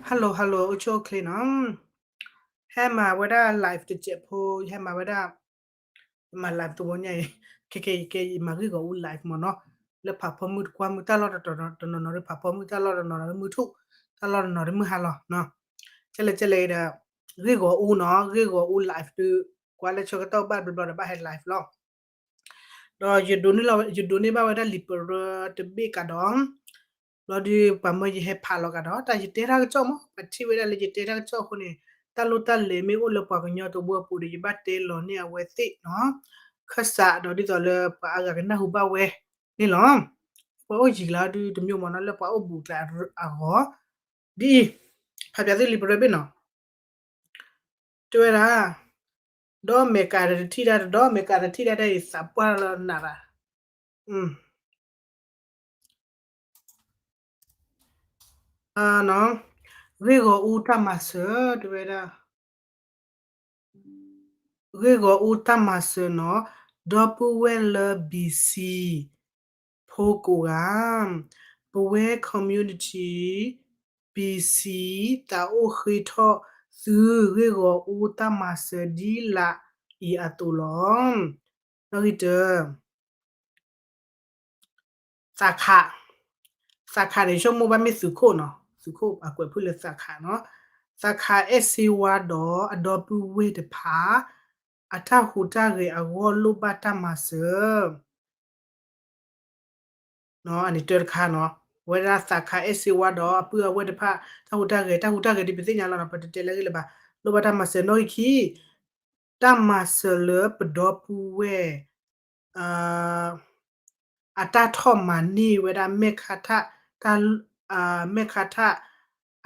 Hello hello အိၣ်ဆူၣ်အိၣ်ချ့နီၤ, ဟဲမၤဝဲဒၣ် live တစဲးဖိ ယဟဲမၤဝဲဒၣ်, မၤ live တဝီညါအံၤ, ခဲကဲယကဲယမၤဂ့ၢ်ဂီၤအူ live မ့ၢ်နီၤ, လၢဖးဖီမုၢ်တကွၢ်မုၢ် တၢ်လီၢ်တနီၤနီၤ တမုၢ်ထူၣ်, တၢ်လီၢ်တနီၤနီၤတမုၢ်ဟါလီၤ, ကဲလဲၣ်ကဲလဲၣ်ဒီး, ဂ့ၢ်ဂီၤအူနီၤ ဂ့ၢ်ဂီၤအူ live ဒုး, ကွၢ်လၢဆၢကတီၢ်ဘၣ်ဘျီဘျီဒီးဘၣ်ဟဲ live လီၤ ဒီးယဒိးန့ၢ်ဘၣ်ဝဲဒၣ်လံာ်ပရၢတဘ့ၣ်ကဒီး, ဘျီဒုးပှၤမၢယဟဲဖးလီၤကဒီး တၢ်ယတဲတၢ်ကစီၣ်မး ပှၤထံၣ်ဝဲဒၣ်လၢယတဲတၢ်ကစီၣ်အဃိန့ၣ်, တၢ်လိၣ်တၢ်လဲၤမ့ၢ်အိၣ်လၢပှၤကညီတဝၢပူၤဒီး ယဘၣ်တဲလီၤန့ၢ်အဝဲသ့ၣ်နီၤ, ခၢၣ်စးဒီးဒ်သိးလၢပှၤအါဂၤကနၢ်ဟူဘၣ်ဝဲန့ၣ်လီၤ. ပှၤအိၣ်ယံၤကလါဒုးတမ့ၢ်မ့ၢ်နီၤ လၢပှၤအိၣ်ဘူးကျါအဂီၢ်, ဒ်အံၤ, ဖးပၠးသုလံာ်ပရၢဘ့ၣ်နီၤ တဲဝဲဒၣ်, ဒီးအမဲရကၤတထံၣ်ဒၣ်တဒီး အမဲရကၤတထံၣ်ဒၣ်ဒ်အံၤ သးပှၢ်လီၤနးရၤ, ဂ့ၢ်ဂီၤအူတၢ်မၤစၢၤ တဲဝဲဒၣ်, ဂ့ၢ်ဂီၤအူတၢ်မၤစၢၤနီၤ, ဒီပုၢ်ဝဲၢ်လၢ BC ဖိကိးဂၤ, ပဝဲ community BC သးအိၣ်ဃ့ထီၣ်သု ဂ့ၢ်ဂီၤအူတၢ်မၤစၢၤဒ်လာ်အံၤအသိးလီၤ. နီၣ်ဂံၢ်တၢ သးခး, သးခးန့ၣ် ဆိကမိၣ်ဘၣ်မ့ၢ်သုးခိၣ်နီၤ, သုးခိၣ်အကွဲးဖုၣ်လၢသးခးနီၤ, သးခးအဲၣ်စ့ဝါဒီးအဒီပုၢ်ဝဲၢ်တဖၣ် အတၢ်ဟူးတၢ်ဂဲၤအဂီၢ်လိၣ်ဘၣ်တၢ်မၤစၢၤ အန့ၣ်တၢ်တခါနီၤ, ဝဲဒၣ်သးခးအဲၣ်စ့ဝါဒီးအပုၢ်အဝဲၢ်တဖၣ် တၢ်ဟူးတၢ်ဂဲၤ တၢ်ဟူးတၢ်ဂဲၤဒ်ပသ့ၣ်ညါလီၤနီၤ ပတတဲလၢအဂ့ၢ်လၢၤဘၣ်, လိၣ်ဘၣ်တၢ်မၤစၢၤနီၣ်ဂံၢ်ခံ တၢ်မၤစၢၤလၢပဒီပုၢ်ဝဲၢ် အတၢ်ထီၣ်မၤန့ၢ်ဝဲဒၣ်မဲၣ်ခါထၣ်, မဲၣ်ခါထၣ်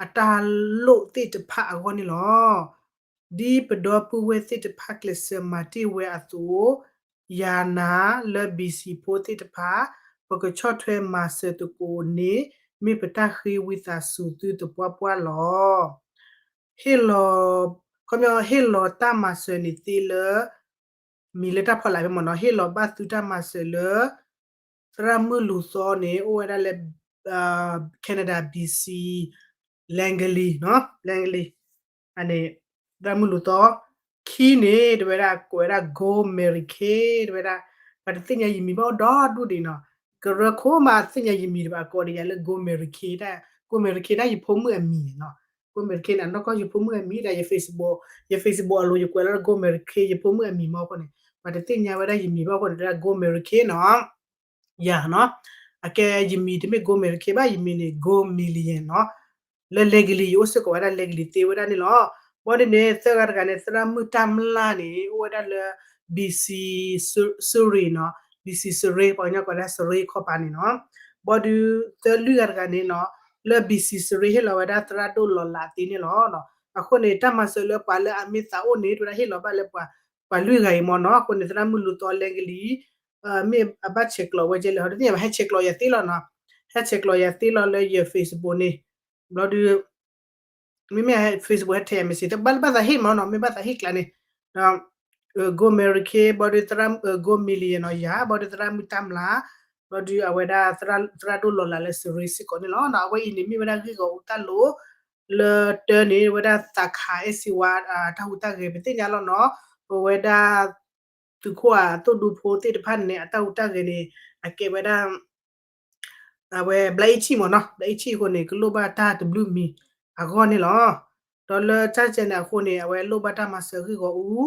အတၢ်လိၣ်သ့ၣ်တဖၣ်အဂီၢ်န့ၣ်လီၤ. ဒ်ပဒီပုၢ်ဝဲၢ်သ့ၣ်တဖၣ်ကျဲးစၢးမၤတ့ၢ်ဝဲအသိး, ယၤနၤလၢ BC ဖိသ့ၣ်တဖၣ် ပကဆီၣ်ထွဲမၤစၢၤသကိးန့ၣ် မ့ၢ်ပတၢ်ဃ့ဝံသးစူၤသုသပှၢ်ပှၢ်လီၤ. ဟ့ၣ်လီၤ, ခီပညီဟ့ၣ်လီၤတၢ်မၤစၢၤန့ၣ်သ့လၢ မံၤလၢတၢ်ဖီလာ်ဖဲမ့ၢ်နီၤ ဟ့ၣ်လီၤဘၣ်သုတၢ်မၤစၢၤလၢ သရၣ်မုၣ်လူၤသီန့ၣ် အိၣ်ဝဲဒၣ်လၢ Canada BC Langley နီၤ Langley အန့ၣ် သရၣ်မုၣ်လူၤသီ ခံန့ၣ် တဝဲဒၣ်ကိးဝဲဒၣ် Go Mary Kay တဝဲဒၣ် ပှၤတသ့ၣ်ညါယမံၤဘၣ်အိၣ်ဒီဒူၣ်ဒံးနီၤ ကရၢခိၣ်မးသ့ၣ်ညါယမံၤတဘၣ်ကိးဒံးယၤလၢ Go Mary Kay တၢ် Go Mary Kay တၢ်ယဖိမုၣ်အမံၤနီၤ Go Mary Kay န့ၣ် အနီၢ်ကီၢ်ယဖိမုၣ်အမံၤဒီး ယ Facebook, ယ Facebook အလိၤ ယကွဲးလီၤလၢ Go Mary Kay ယဖိမုၣ်အမံၤမ့ၢ်အဃိန့ၣ် ပှၤတသ့ၣ်ညါဝဲဒၣ်ယမံၤဘၣ်အဃိန့ၣ် တဲဒၣ် Go Mary Kay နီၤ ယၤနီၤ အကဲယမံၤတမ့ၢ် Go Mary Kay ဘၣ် ယမံၤန့ၣ် Go Million နီၤ လၢ Langley ယအိၣ်စ့ၢ်ကီးဝဲဒၣ် Langley သ့ဝဲဒၣ်န့ၣ်လီၤ. ဘၣ်ဒ်န့ၣ် သၢဂၤတဂၤန့ၣ် သရၣ်မုၣ်တၢ်မျၢ်န့ၣ် အိၣ်ဝဲဒၣ်လၢ BC Surrey နီၤ BC Surrey ပှၤကညီကိးဒၣ် Surrey ခီၣ်ဖးန့ၣ်နီၤ ဘၣ်ဒုး သၢလွံၢ်ဂၤတဂၤန့ၣ်နီၤ လၢ BC Surrey ဟ့ၣ်လီၤဝဲဒၣ်သရၣ်ဒိၣ်လီၤလးသ့န့ၣ်လီၤ. အဃိန့ၣ် တၢ်မၤစၢၤလၢပှၤလၢအမ့ၢ်သးအိၣ်န့ၣ် တဝဲဒၣ်ဟ့ၣ်လီၤဘၣ်လၢပှၤ ပှၤလွံၢ်ဂၤအံၤမ့ၢ်နီၤ အဃိန့ၣ် သရၣ်မုၣ်လူၤသီ Langley မ့ၢ်အဘၣ်ဆဲးကျိးဝဲကဲလဲၣ် ဟီတသ့ၣ်ညါဘၣ် ဟဲဆဲးကျိးယၤသ့လီၤနီၤ ဟဲဆဲးကျိးယၤသ့လီၤလၢယ Facebook န့ၣ် ဘျီဒုး မ့မ့ၢ် Facebook ဟဲထဲးယၤ message ဘၣ်လၢဘၣ်သးဟ့ၣ်မ့ၢ်နီၤ မ့ၢ်ဘၣ်သးဟ့ၣ်ကျါန့ၣ် ဒီး Go Mary Kay ဘၣ်ဒုးသရၣ် Go Million နီၤ ယၤ ဘၣ်ဒုးသရၣ်မုၣ်တၢ်မျၢ် ဘၣ်ဒုးအဝဲဒၣ် သရၣ်ဒိၣ်လီၤလးလၢ Surrey စ့ၢ်ကီးန့ၣ်လီၤ. အဝဲအံၤန့ၣ်မ့ၢ်ဝဲဒၣ်ဂ့ၢ်ဂီၤအူတၢ်လိၤ လၢတၢန့ၣ် ဝဲဒၣ်သးခးအဲၣ်စ့ဝါ တၢ်ဟူးတၢ်ဂဲၤ ပသ့ၣ်ညါလီၤနီၤ ပဝဲဒၣ် သုးခိၣ်အသိၣ်ဒူဖိသ့ၣ်တဖၣ်န့ၣ် အတၢ်ဟူးတၢ်ဂဲၤန့ၣ် အကဲဝဲဒၣ် အဝဲ ဘျးအ့ၣ်ဆံၣ်မ့ၢ်နီၤ ဘျးအ့ၣ်ဆံၣ်အဃိန့ၣ် ကလိၣ်ဘၣ်တၢ်တဘျုးမံၤအဂီၢ်န့ၣ်လီၤ. ဒီးလၢတၢ်ကဲန့ၣ်အဃိန့ၣ် အဝဲလိၣ်ဘၣ်တၢ်မၤစၢၤဂ့ၢ်ဂီၤအူ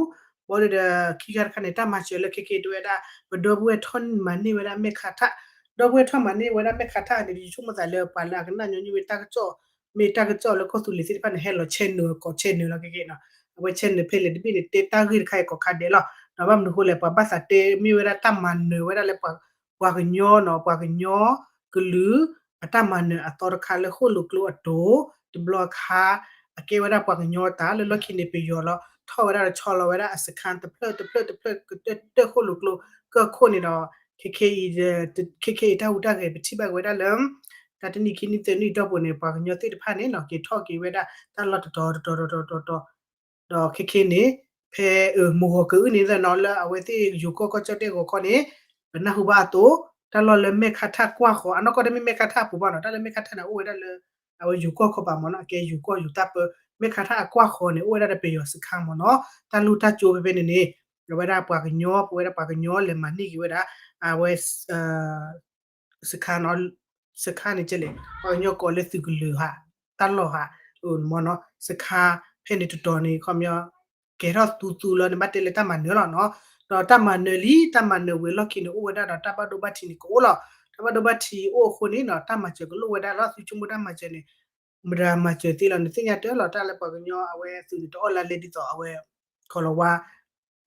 ဘၣ်ဒုးဒီး ခံခါတခါန့ၣ် တၢ်မၤစၢၤလၢခဲက့ၤတဝဲဒၣ် ပဒီပုၢ်ဝဲၢ်ထီၣ်မၤန့ၢ်ဝဲဒၣ်မဲၣ်ခါထၣ် ဒီပုၢ်ဝဲၢ်ထီၣ်မၤန့ၢ်ဝဲဒၣ်မဲၣ်ခါထၣ်န့ၣ် ယဆိကမိၣ်သးလၢပှၤလၢအကနၣ်ညီနုၢ်ဝဲတၢ်ကစီၣ် မ့ၢ်တၢ်ကစီၣ်လၢကီၢ်သူလ့ၤသ့ၣ်တဖၣ်န့ၣ် ဟဲလီၤ channel ကိး channel လီၤခဲက့ၤနီၤ အဝဲ channel ဖဲလဲၣ်တဘ့ၣ်န့ၣ် တဲတၢ်ဂ့ၢ်တခါအံၤကိးခါဒဲးလီၤ. ဒီးဘၣ်မနုၤအဃိလဲၣ် ပှၤဘၣ်သးတဲမ့ၢ်ဝဲဒၣ်တၢ်မၤနၢၤဝဲဒၣ်လၢ ပှၤကညီနီၤ ပှၤကညီကလုာ် အတၢ်မၤနၢၤအသီတခါလၢဃိၣ်လိာ်ကျိအတိၤ တဘျီအခါ အကဲဝဲဒၣ်ပှၤကညီတၢ်လၢလီၢ်ခံန့ၣ် ပယီၤလီၤ ထီၣ်ဝဲဒၣ်ဒီးဆီလီၤဝဲဒၣ်အစခန်းတဖျၢၣ်တဖျၢၣ်တဖျၢၣ်ကတၢၢ်ဃိၣ်လိာ်ကျိ ကၢၢ်ခိၣ်န့ၣ်ဒီး ခဲက့ၤ ခဲက့ၤအံၤတၢ်ဟူးတၢ်ဂဲၤ ပထံၣ်ဘၣ်က့ၤဝဲဒၣ်လၢ တၢ်တနံၣ်ခံနံၣ်သၢနံၣ်အတီၢ်ပူၤန့ၣ် ပှၤကညီသ့ၣ်တဖၣ်န့ၣ်နီၤ က့ၤထီၣ်က့ၤဝဲဒၣ်တၢ်လီၢ်တတီၤတတီၤတတီၤတတီၤ ဒီးခဲက့ၤန့ၣ် ဖဲမိၢ်ဂီၤကအုၣ်န့ၣ်သနီၤလၢအဝဲသ့ၣ်ယိၤကီၢ်ကီၢ်ကၠီၣ်တဲၣ်ဂီၤခီန့ၣ် ပနၢ်ဟူဘၣ်အသိး တၢ်လီၢ်လၢမဲၣ်ခါထၣ်ကွၢ်ဃီၤ အနီၢ်ကီၢ်တမ့ၢ်မဲၣ်ခါထၣ်အပူၤဘၣ်နီၤ တၢ်လၢမဲၣ်ခါထၣ်န့ၣ် အိၣ်ဝဲဒၣ်လၢ အဝဲယိၤကီၢ်ခီပၤမ့ၢ်နီၤ, အကဲယိၤကီၢ်ယိၤတၢ်ပၢ, မ့ၢ်ခါထၣ်အကွၢ်ဃီၤန့ၣ် အိၣ်ဝဲဒၣ်ဒီးပယီၤစခါမ့ၢ်နီၤ, တၢ်လူၢ်တၢ်ကၠိဖဲဖဲန့ၣ်န့ၣ် အဝဲဒၣ်ပှၤကညီ ပဝဲဒၣ်ပှၤကညီလဲၤမၤန့ၢ်က့ၤဝဲဒၣ် အဝဲ စခါ စခါန့ၣ်ကဲလဲၣ် ပှၤကညီကိးလၢသုးကလၢၤဟး တၢ်လီၢ်ဟး မ့ၢ်နီၤ, စခါဖဲန့ၣ်တတီၤန့ၣ် ခီပညီ ကဲထီၣ်သူသူလီၤန့ၣ် ဘၣ်တဲလၢတၢ်မၤနၢၤလီၤနီၤ, ဒီးတၢ်မၤနၢၤလံ တၢ်မၤနၢၤဝံၤအလီၢ်ခံန့ၣ် အိၣ်ဝဲဒၣ်ဒီးတၢ်ဘၣ်ဒိဘၣ်ထံးန့ၣ်ကအိၣ်လီၤ, တၢ်ဘၣ်ဒိဘၣ်ထံးအိၣ်အဃိန့ၣ်နီၤ တၢ်မၤစၢၤကလိၣ်ဝဲဒၣ်လီၤ, သုဆိကမိၣ်တၢ်မၤစၢၤန့ၣ် မတၤမၤစၢၤသ့လီၤ, နသ့ၣ်ညါတၢ်လီၤ တၢ်လၢပှၤကညီအဝဲသုးန့ၣ် တအီၣ်လါလဲဒ်သိးအဝဲ ကီၤလၤဝါ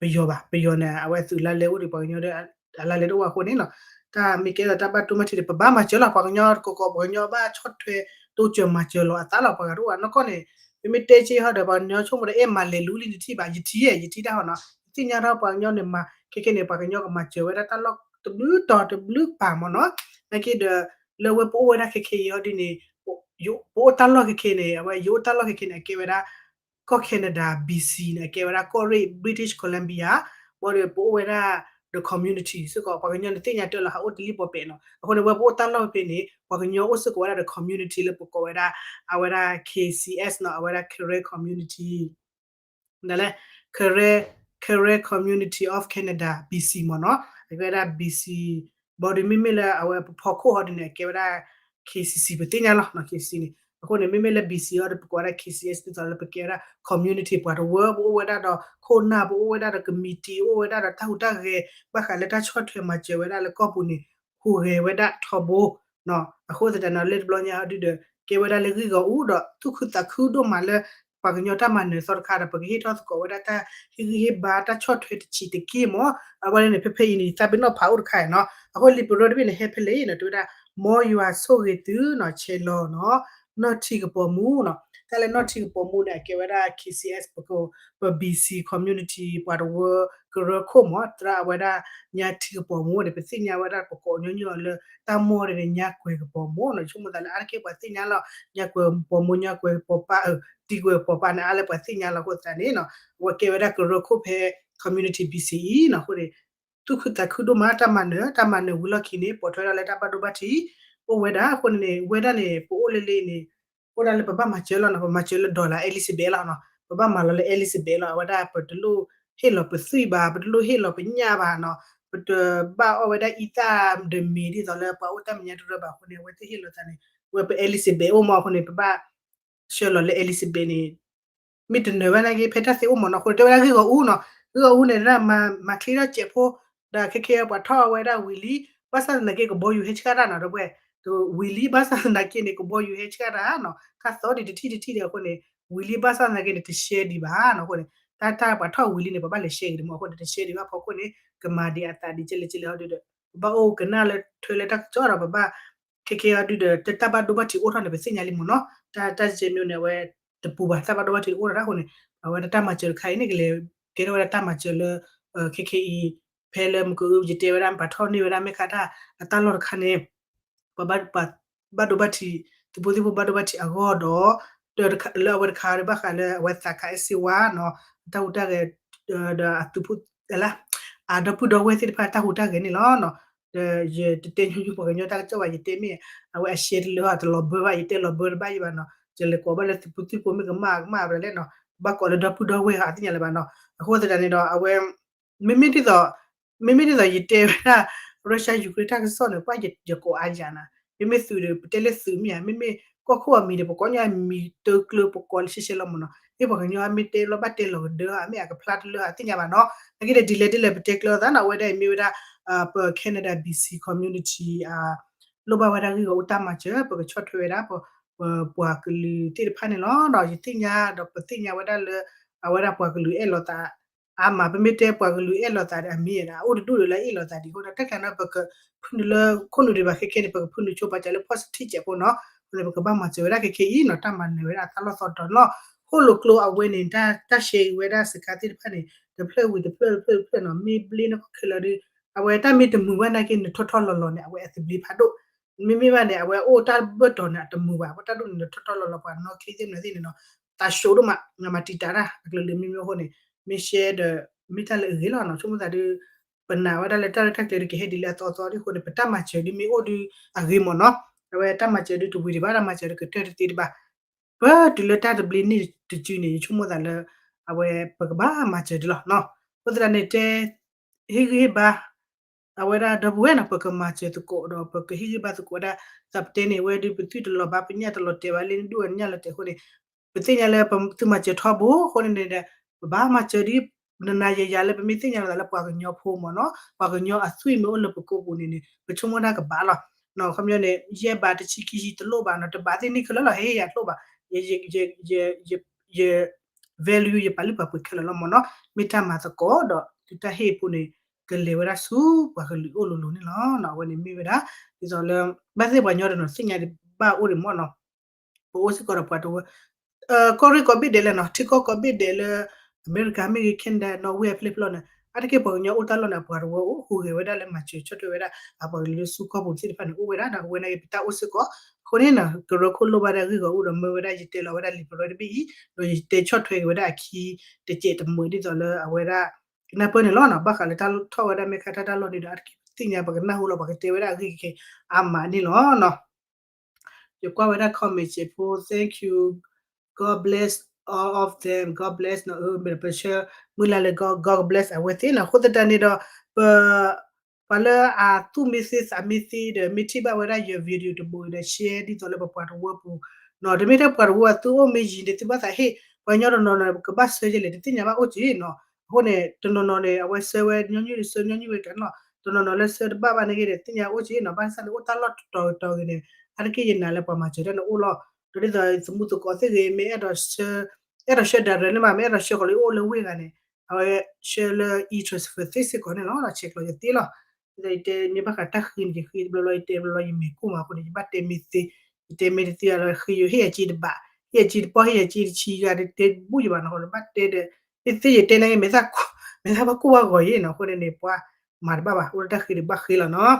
ပယီၤဘၣ်, ပယီၤန့ၣ် အဝဲသုးလါလဲအိၣ်ဒီးပှၤကညီဒီး အလါလဲတအိၣ်ဘၣ်အဃိန့ၣ်နီၤ, တၢ်မ့ၢ်ကဲထီၣ်တၢ်ဘၣ်ဒိဘၣ်ထံးန့ၣ် ပဘၣ်မၤစၢၤလီၤ, ပှၤကညီတကီၢ်ကီၢ် ပှၤကညီဘၣ်ဆီၣ်ထွဲ တိစၢၤမၤစၢၤလီၤအသးလီၤ, ပှၤဂၤတအိၣ်ဘၣ်နီၢ်ကီၢ်န့ၣ်, မ့မ့ၢ်တဲက့ဟီဒီး ပှၤကညီဆိကမိၣ်ဒီးအဲၣ်မၤလဲၤလူလံနထံၣ်ဘၣ် ယထံၣ်ယဲ ယထံၣ်တၢ်ဟီနီၤ, ယသ့ၣ်ညါထီၣ်ပှၤကညီန့ၣ်မၤ ခဲခဲန့ၣ် ပှၤကညီကမၤစၢၤဝဲဒၣ်တၢ်လီၢ်တဘျုးတီၤတဘျုးပၤမ့ၢ်နီၤ, နာ်က့ဒီး လၢဝဲပအိၣ်ဝဲဒၣ်ခဲခဲအံၤဟီဒ်န့ၣ် ပအိၣ်တၢ်လီၢ်ခဲခဲန့ၣ် အဝဲယအိၣ်တၢ်လီၢ်ခဲခဲန့ၣ် အကဲဝဲဒၣ် ကီၢ် Canada B C န့ၣ် အကဲဝဲဒၣ်ကီၢ်ရ့ၣ် British Columbia, ဘၣ်ဒီးပအိၣ်ဝဲဒၣ် the community စ့ၢ်ကီး ပှၤကညီန့ၣ်သ့ၣ်ညါတၢ်လီၤ ဟးအိၣ်တလံၣ်ပီၤပဲာ်နီၤ, အဃိန့ၣ် ဝဲပအိၣ်တၢ်လီၢ်ဖဲန့ၣ် ပှၤကညီအိၣ်စ့ၢ်ကီးဝဲဒၣ် the community လၢပကိးဝဲဒၣ် အဝဲဒၣ် K C S နီၤ, အဝဲဒၣ် Karen community ဒ်လဲၣ် Karen, Karen Community of Canada B C မ့ၢ်နီၤ, အကဲဝဲဒၣ် B C, ဘၣ်ဒီးမ့မ့ၢ်လၢအဝဲပဖီခိၣ်ဟီဒ်န့ၣ် အကဲဝဲဒၣ် K C C ပသ့ၣ်ညါလီၤ K C C န့ၣ်, အဃိန့ၣ် မ့မ့ၢ်လၢ B C အီၤဒီး ပကိးဝဲဒၣ် K C S ဒ်သိးလၢပကဲဝဲဒၣ် community ပှၤတဝၢ ပအိၣ်ဝဲဒၣ်ဒီးခိၣ်နၢ် ပအိၣ်ဝဲဒၣ်ဒီး committee အိၣ်ဝဲဒၣ်ဒီးတၢ်ဟူးတၢ်ဂဲၤ ဘၣ်ဃးလၢတၢ်ဆီၣ်ထွဲမၤစၢၤဝဲဒၣ်လၢကီၢ်ပူၤန့ၣ် ဟူးဂဲၤဝဲဒၣ်ထီဘိ အဃိသတးန့ၣ် လၢတဘျီညါဟီဒ်ဒီး ကဲဝဲဒၣ်လၢဂံၢ်ဂီၢ်အူဒီး သူၣ်ခုသးခုဒိၣ်မးလၢ ပှၤကညီတၢ်မၤနၢၤသီတခါဒီး ပကဟ့ၣ်ထီၣ်သကိးဝဲဒၣ်တၢ်ဟ့ၣ်ဂံၢ်ဟ့ၣ်ဘါတၢ်ဆီၣ်ထွဲတဆံးတက့ၢ်မ့ၢ်, အဝဲန့ၣ် ဖဲဖဲအံၤန့ၣ် သးပ့ၤနီၣ်ဖးအိၣ်တခါအံၤနီၤ, အဃိလံာ်ပရၢတဘ့ၣ်န့ၣ် ဟဲဖဲလဲၣ်နီၤ တဲဝဲဒၣ် မ်ယွၤဆိၣ်ဂ့ၤသုနီၤ ဆဲးလီၤနီၤ နီၢ်ထံကပီၤမူနီၤ, တၢ်လၢနီၢ်ထံကပီၤမူန့ၣ် အကဲဝဲဒၣ် K C S ပ ပ B C community ပှၤတဝၢကရၢခိၣ်မ့ၢ် သရၣ်အဝဲဒၣ် ညါထံကပီၤမူန့ၣ် ပသ့ၣ်ညါဝဲဒၣ်ပကိးညီညီလၢ တၢ်မိၢ်န့ၣ် ညါကွဲၤကပီၤမူနီၤ, ဆိကမိၣ်သးလၢအါတက့ၢ်ပှၤသ့ၣ်ညါလီၤ ညါကွဲၤကပီၤမူ ညါကွဲၤကပီၤပၢ် တံၤကွဲၤကပီၤပၢ်န့ၣ် အါလၢပှၤသ့ၣ်ညါလီၤအဃိသတးန့ၣ်နီၤ, အဝဲကဲဝဲဒၣ်ကရၢခိၣ်ဖဲ community B C အံၤနီၤ, အဃိန့ၣ် သူၣ်ခုသးခုဒိၣ်မး တၢ်မၤနၢၤ တၢ်မၤနၢၤဝံၤလီၢ်ခံန့ၣ် ပိာ်ထွဲဒၣ်လၢတၢ်ဘၣ်ဒိဘၣ်ထံး အိၣ်ဝဲဒၣ်အဃိန့ၣ်န့ၣ် ဝဲဒၣ်န့ၣ် ပအိၣ်လၢလၢန့ၣ် အိၣ်ဒၣ်လၢပဘၣ်မၤစၢၤလီၤနီၤ, ပမၤစၢၤလၢ dollar Elizabeth လီၤနီၤ, ပဘၣ်မၤလီၤလၢ Elizabeth လီၤ, အဝဲဒၣ်ပတလိၣ်ဟ့ၣ်လီၤပသွံၣ်ဘၣ် ပတလိၣ်ဟ့ၣ်လီၤပညၣ်ဘၣ်နီၤ, ပတဘၣ်အီၣ်ဝဲဒၣ်အံသၣ်ဒမ့ၤဒ်သိးလၢပှၤအိၣ်တၢ်မဲာ်ညါတရၢဘၣ်အဃိန့ၣ် အဝဲသ့ၣ်ဟ့ၣ်လီၤသးန့ၣ် ဝဲပ Elizabeth အိၣ်မးအဃိန့ၣ် ပဘၣ် ဆှၢလီၤလၢ Elizabeth န့ၣ် မ့ၢ်တနၢၤဘၣ်နာ်က့ ဖဲတၢ်သ့အိၣ်မးနီၤ အဃိန့ၣ် တဲဝဲဒၣ်ဂ့ၢ်ဂီၢ်အူနီၤ, ဂ့ၢ်ဂီၢ်အူန့ၣ် ဒၣ်မၤချ့ထီၣ်စဲးဖိ ဒီးခဲခဲပှၤထီၣ်ဝဲဒၣ်ဝံၤလံ, ဘၣ်ဆၣ်သနာ်က့ကဘီယူၤဟဲဆှၣ်တၢ်နီၤ ဒီပုၢ်ဝဲၢ်, ဝံၤလံ ဘၣ်ဆၣ်သနာ်က့န့ၣ် ကဘီယူၤဟဲဆှၣ်တၢ်နီၤ တၢ်သီဒံးတထံၣ်တထံၣ်ဒီးအဃိန့ၣ် ဝံၤလံ ဘၣ်ဆၣ်သနာ်က့န့ၣ် တရှဲဒံးဘၣ်နီၤ အဃိန့ၣ် တၢ်တၢ်ပှၤထီၣ်ဝံၤလံန့ၣ် ပဘၣ်လဲၤရှဲက့ၤဒံးမး အဃိန့ၣ် တရှဲဒံးဘၣ်ဖီခိၣ်န့ၣ် ကမၤဒံးအသးဒံးကဲလဲၣ်ကဲလဲၣ်ဟီဒ်ဒီး ပဘၣ်အိၣ်ကနၣ်လၢထွဲလၢတၢ်ကစီၣ်ဒီး ပဘၣ် ခဲခဲအီၤဒုဒီး တၢ်ဘၣ်ဒိဘၣ်ထံးအိၣ်ထီၣ်န့ၣ် ပသ့ၣ်ညါလံမ့ၢ်နီၤ, တၢ်တၢ်ယဲမ့ၢ်န့ၣ် အဝဲတပူၤဘၣ် တၢ်ဘၣ်ဒိဘၣ်ထံးအိၣ်ထီၣ်တၢ်အဃိန့ၣ် အဝဲဒၣ်တၢ်မၤစၢၤတခါအံၤန့ၣ် ကလဲၤကဲထီၣ်ဝဲဒၣ်တၢ်မၤစၢၤလၢ ခဲခဲအံၤ ဖဲလၢမုၢ်ကယၤ ယတဲဝဲဒၣ် ပှၤထီၣ်န့ၢ်ဝဲဒၣ်မ့ၢ်ခါတၢ်အတၢ်လီၢ်တခါန့ၣ် ပှၤဘၣ်ဒိဘၣ်ထံး သုးဖိသံၣ်ဖိဘၣ်ဒိဘၣ်ထံးအဂီၢ်ဒီး လၢအဝဲတခါဒီးဘၣ်ဃးလၢအဝဲသးခးအဲၣ်စ့ဝါနီၤ အတၢ်ဟူးတၢ်ဂဲၤ ဒီးအသုးဖိ အဒီပုၢ်ဒီဝဲၢ်သ့ၣ်တဖၣ်တၢ်ဟူးတၢ်ဂဲၤန့ၣ်လီၤနီၤ, ဒီးယတတဲညိညိပှၤကညီတၢ်ကစီၣ်ဘၣ် ယတဲမ့ၢ် အဝဲအရှဲတလၢာ်တလီၤဘၢဘၣ် ယတဲလီၤဘၢတဘၣ်ယဘၣ်နီၤ, ယလဲၤကိးဘၣ်လၢသုးဖိသံၣ်ဖိမ့ၢ်ကမၣ်ကမၣ်ဘၣ်လဲၣ်နီၤ, ဘၣ်ကိးလၢဒီပုၢ်ဒီဝဲၢ်အသ့ၣ်ညါလၢၤဘၣ်နီၤ, အဃိသတးန့ၣ်ဒီး အဝဲ မ့မ့ၢ်ဒ်သိး မ့မ့ၢ်ဒ်သိးယတဲဝဲဒၣ် Russia Ukraine တၢ်ကစီၣ်န့ၣ် ကွၢ်ယကိးအါယၤနၤ, မ့မ့ၢ်သုးဒီး ပတဲလၢသုးမ့ၢ်ဧါ မ့မ့ၢ်ကီၢ်ခိၣ်အမံၤဒီး ပကိးညါမံၤတၢကျၢၤ ပကိးလၢရှဲရှဲလီၤမ့ၢ်နီၤ, မ့ၢ်ပှၤကညီအမ့ၢ်တဲလီၤဘၣ်တဲလီၤကဒၢ အမ့ၢ်အကဖျါတလၢအသ့ၣ်ညါဘၣ်နီၤ, နာ်က့ဒီးဒ်လဲၣ်ဒ်လဲၣ် ပတဲကျၢၤအသးနီၤ အဝဲဒၣ်အံၤမ့ၢ်ဝဲဒၣ် ပ Canada B C community လိၣ်ဘၣ်ဝဲဒၣ်ဂ့ၢ်ဂီၢ်အူတၢ်မၤစၢၤ ပကဆီၣ်ထွဲဝဲဒၣ် ပပှၤကလုာ်သ့ၣ်တဖၣ်န့ၣ်လီၤ. ဒီးယသ့ၣ်ညါဒီးပသ့ၣ်ညါဝဲဒၣ်လၢ အဝဲဒၣ်ပှၤကလုာ်အဲၣ်လိာ်သး အါမး ပမ့ၢ်တဲပှၤကလုာ်အဲၣ်လိာ်သးဒီးအမံၤဒီး အအိၣ်တဒူၣ်ဒီးလၢအအဲၣ်လိာ်သးဒံးအဃိဒီး တၢ်ကျါန့ၣ် ပကဖုနုာ်လၢခိၣ်နူာ်ဒံးဘၣ်ခဲခဲန့ၣ် ပကဖုနုာ်ဆိပာ်စၢၤလၢ positive စဲးဖိနီၤ, အဃိန့ၣ် ပကဘၣ်မၤစၢၤဝဲဒၣ်ခဲခဲအံၤနီၤ တၢ်မၤနၢၤဝဲဒၣ်အတၢ်လီၢ်သီတီၤလီၤ. ဃိၣ်လိာ်ကျိအဝဲန့ၣ် တၢ်ရှဲဝဲဒၣ်စခါသ့ၣ်တဖၣ်န့ၣ် တဖျၢၣ်ဝံၤတဖျၢၣ်တဖျၢၣ်တဖျၢၣ်နီၤ မ့ၢ်ဘျ့နီၢ်ကီၢ်ခဲလၢာ်ဒီး အဝဲတၢ်မ့ၢ်တမုာ်ဘၣ်နာ်က့ နထီၣ်ထီၣ်လီၤလီၤန့ၣ် အဝဲအသဘျ့ဖးဒိၣ် မ့မ့ၢ်ဘၣ်န့ၣ် အဝဲအိၣ်တၢ်ဘၢၣ်တီၤန့ၣ် အတမုာ်ဘၣ် အတၢ်ဒိၣ်န့ၣ် နထီၣ်ထီၣ်လီၤလီၤ ပှၤနီၣ်ချ့သ့ၣ်မနုၤသ့ၣ်န့ၣ်နီၤ သးဆှိဒိၣ်မး မၤတံာ်တာ်တၢ် အကလုာ်လၢမ့မ့ၢ်အဃိန့ၣ် မ့ၢ်ရှဲဒီး မ့ၢ်တၢ်လၢအဂ့ၤလီၤနီၤ ဆိကမိၣ်သးဒီး ပနာ်ဝဲဒၣ်လၢတၢ်ရဲၣ်တၢ်ကျဲၤဒီးကဟဲဒ်လၢအသီသီဒ်အဃိန့ၣ် ပတၢ်မၤစၢၤဒ်မ့ၢ်အိၣ်ဒီးအဂ့ၤမ့ၢ်နီၤ အဝဲတၢ်မၤစၢၤဒုးတဝံၤဒံးဘၣ်, တၢ်မၤစၢၤဒုးကတၢၢ်တသ့ဒံးဘၣ်. ပတုၤလၢတၢ်တဘျ့န့ၣ်တစုန့ၣ် ယဆိကမိၣ်သးလၢ အဝဲပကဘၣ်မၤစၢၤဒံးလီၤ. အဃိသတးန့ၣ်တဲ ဟ့ၣ်ဂံၢ်ဟ့ၣ်ဘါ အဝဲဒၣ်ဒီပုၢ်ဝဲၢ်နီၤ ပကမၤစၢၤသကိးဒီး ပကဟ့ၣ်ဂံၢ်ဘါသကိးဝဲဒၣ် သးပတဲန့ၣ် ဝဲဒုးပသုတလီၤဘၣ်ပညၣ်တလီၤတဲာ်ဘၣ်လၢနဒိၣ်အညၣ်လီၤတဲာ်အဃိန့ၣ် ပသ့ၣ်ညါလၢပသုမၤစၢၤထီဘိအဃိန့ၣ်န့ၣ်ဒီး ပဘၣ်မၤစၢၤဒ် နနၤယယၤလၢပမ့ၢ်သ့ၣ်ညါလီၤသးလၢပှၤကညီဖိမ့ၢ်နီၤ ပှၤကညီအသွံၣ်မ့ၢ်အိၣ်လၢပကိးပူၤန့ၣ်န့ၣ် ပဆိကမိၣ်တၢ်ကဘၣ်လီၤ. ခီပညီန့ၣ် ယဲၢ်ဘးတဆံခံဆံတလိၣ်ဘၣ်နီၤ တဘးသ့ၣ်န့ၣ်ခဲလၢာ်လီၤ ဟ့ၣ်ယၤတလိၣ်ဘၣ် ယ value ယပာ်လုၢ်ပာ်ပှ့ၤခဲလၢာ်လီၤမ့ၢ်နီၤ မ့ၢ်တၢ်မၤသကိးဒီး သုတၢ်ဟ့ၣ်အဖိန့ၣ် ကလဲၤဝဲဒၣ်ဆူပှၤကလုာ်အိၣ်လိၤလိၤန့ၣ်လီၤ. အဝဲန့ၣ်မ့ၢ်ဝဲဒၣ် ဒ်သိးလၢ ဘၣ်သ့ၣ်ပှၤကညီတနီၤသ့ၣ်ညါဘၣ်အိၣ်ဒံးမ့ၢ်နီၤ ပအိၣ်စ့ၢ်ကီးဒီးပှၤတဝၢ ကီၢ်ရ့ၣ်ကိးဘ့ၣ်ဒဲးလဲၣ်နီၤ ထံကီၢ်ကိးဘ့ၣ်ဒဲးလၢ အမဲရကၤမ့ၢ်ဂ့ၤ Canada နီၣ်ဝ့ၢ်အဖျဲၣ်ဖျဲၣ်န့ၣ် အါတက့ၢ်ပှၤကညီအိၣ်တၢ်လီၢ်န့ၣ် ပှၤတဝၢအိၣ်ဟူးဂဲၤဝဲဒၣ်လၢမၤစၢၤဆီၣ်ထွဲဝဲဒၣ် အပှၤကလုာ်လၢဆူကီၢ်ပူၤသ့ၣ်တဖၣ်န့ၣ် အိၣ်ဝဲဒၣ်ဒီး အဝဲန့ၣ်ပတၢ်အိၣ်စ့ၢ်ကီး အဃိန့ၣ်နီၤ ကရၢခိၣ်လိၣ်ဘၣ်ဒၣ်ဂ့ၢ်ဂီၢ်အိၣ်ဒီးမၢဝဲဒၣ် ယတဲလီၤဝဲဒၣ်လံာ်ပရၢတဘ့ၣ်အံၤ ဒီးယတဲဆီၣ်ထွဲက့ၤဝဲဒၣ်အခံ တစဲးတမှဲးဒ်သိးလၢအဝဲဒၣ် ကနၢ်ပၢၢ်န့ၣ်လီၤနီၤ ဘၣ်ဃးလၢတၢ်ထီၣ်ဝဲဒၣ်မဲခါတၢ်တၢ်လီၢ်န့ၣ်ဒီး အါတက့ၢ်ပသ့ၣ်ညါပကနၢ်ဟူလီၤ ပှၤကတဲဝဲဒၣ်အဂ့ၢ်ကဲအါမးန့ၣ်လီၤနီၤ ယကွၢ်ဝဲဒၣ် comment စဲးဖိ thank you, God bless all of them, God bless နီၤ ပဆၢမုၢ်လၢ်လၢ God, God bless အဝဲသ့ၣ်နီၤ အဃိသတးန့ၣ်ဒီး ပ ပှၤလၢအသူၣ်မ့ၢ်သ့သးမ့ၢ်သ့ဒီး မ့ၢ်ထံၣ်ဘၣ်ဝဲဒၣ်ယ video တဘိအံၤဒီး share ဒ်သိးလၢပပှၤတဝၢပူၤနီၤ တမ့ၢ်ထဲပှၤတဝၢအသုအိၣ်မ့ၢ်ယံၤန့ၣ် သုဘၣ်သးဟ့ၣ် ပှၤကညီတနီၤနီၤ ကဘၣ်ဆၢယဲလဲၣ် တသ့ၣ်ညါဘၣ်အိၣ်က့ၤနီၤ အဃိန့ၣ် တနီၤနီၤန့ၣ် အဝဲဆၢဝဲညီနုၢ်ဒီးဆၢညီနုၢ်ဝဲတနီၤ တနီၤနီၤလၢဆၢတဘၣ်ဘၣ်န့ၣ်ဂ့ၤဒီး သ့ၣ်ညါအိၣ်က့ၤနီၤ ဘၣ်ဆၣ်န့ၣ်အိၣ်တၢ်လီၢ်တတီၤတတီၤဂ့ၤန့ၣ် အါတက့ၢ်ယနာ်လၢပှၤမၤစၢၤတၢ်န့ၣ်အိၣ်လီၤ ဒီးဒ်သိးသမူသကိးသ့ၣ်ဂ့ၤ မ့ၢ်အဲၣ်ဒိးဆှၢ အဲၣ်ဒိးဆှၢ direct န့ၣ်မး မ့ၢ်အဲၣ်ဒိးဆှၢဃီၤလၢအိၣ်လၢဝ့ၢ်ဂၤန့ၣ် အဝဲဆှၢလၢ e-transfer သ့စ့ၢ်ကီးန့ၣ်လီၤ ဆဲးကျိးယသ့လီၤ ဒ်သိးယတဲမ့ၢ်ဘၣ်ဃးတၢ်ဃ့န့ၣ် ယဃ့တဘျီဘျီ ယတဲဘျီဘျီ ယမဲာ်ကိၢ်မးအဃိန့ၣ် ယဘၣ်တဲမ့ၢ်သ့ ယတဲမ့ၢ်တသ့လီၤ ဃ့ယိၤ ဟ့ၣ်ယၤက့တဘး ဟ့ၣ်ယၤက့တပီၢ် ဟ့ၣ်ယၤက့တဆံဂၤ တတဲဘူၣ်ယဘၣ်နီၤ အဃိန့ၣ် ဘၣ်တဲဒီး မ့ၢ်သ့ယတဲန့ၣ် မဲာ်သၣ်ဘၣ်ကိၢ်ဘၣ်ဂီၤယဲနီၤ အဃိန့ၣ်န့ၣ် ပှၤမၤတဘၣ်ဘၣ် အိၣ်လၢတၢ်ဃ့ဒီးဘၣ်ဃ့လီၤနီၤ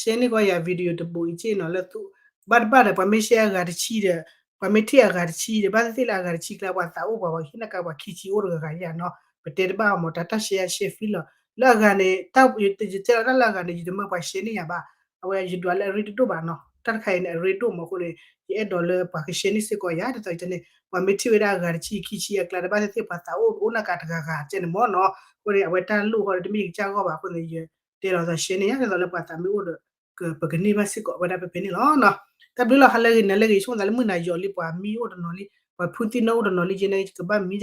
share န့ၢ်ကီးယၤ video တဘိအံၤက့နီၤ လၢသူ ဘၣ်တဘၣ်ဒီး ပှၤမ့ၢ် share အဂၤတဆံဒီး ပှၤမ့ၢ်ထံၣ်အဂၤတဆံဒီး ဘၣ်သ့ၣ်သ့ၣ်လၢအဂၤတဆံကျါ ပှၤသးအိၣ်ပှၤ ပှၤဟံၣ်နၢ်ကါ ပှၤခံဆံအိၣ်တဂၤဂၤယၤနီၤ ပတဲတဘၣ်အီၤမး တၢ်တၢ် share share free လီၤ လၢအဂၤန့ၣ် တၢ် ယတဲလီၤတၢ်လၢအဂၤန့ၣ် ယတမၢပှၤ share န့ၢ်ယၤဘၣ် အဝဲယဒွးလၢအရ့တဒိၣ်ဘၣ်နီၤ တၢ်တခါအံၤန့ၣ် အရ့ဒိၣ်မးအဃိန့ၣ် ယအဲၣ်ဒိးလၢပှၤက share န့ၢ်စ့ၢ်ကီးယၤ ဒ်သိးယတဲန့ၣ် ပှၤမ့ၢ်ထံၣ်ဝဲဒၣ်အဂၤတဆံခံဆံအကျါဒီး ဘၣ်သ့ၣ်သ့ၣ်ပှၤသးအိၣ်အိၣ်နၢ်ကါတဂၤဂၤကဲန့ၣ်မးနီၤ အဃိန့ၣ် အဝဲတၢ်လိၣ်ဃီဒီးတမ့ၢ်ယကစၢ်ဂီၢ်ဘၣ်အဃိန့ၣ် ယတဲလီၤသး share န့ၢ်ယၤ ဒ်သိးလၢပှၤသးမ့ၢ်အိၣ်ဒီး ပကန့ၢ်ဘၣ်စ့ၢ်ကီးဝဲဒၣ်ဖဲဖဲန့ၣ်လီၤနီၤ တၢ်ဘျုးလီၤ ဟါလၢဂ့ၤနၤလၢဂ့ၤ ယဆိကမိၣ်သးလၢမုၢ်နၤယီၤလံ ပှၤမံအိၣ်တနီၤလံ ပှၤဖုသံနီၣ်အိၣ်တနီၤလံ ယဲန့ၣ် ယကဘၣ်မံ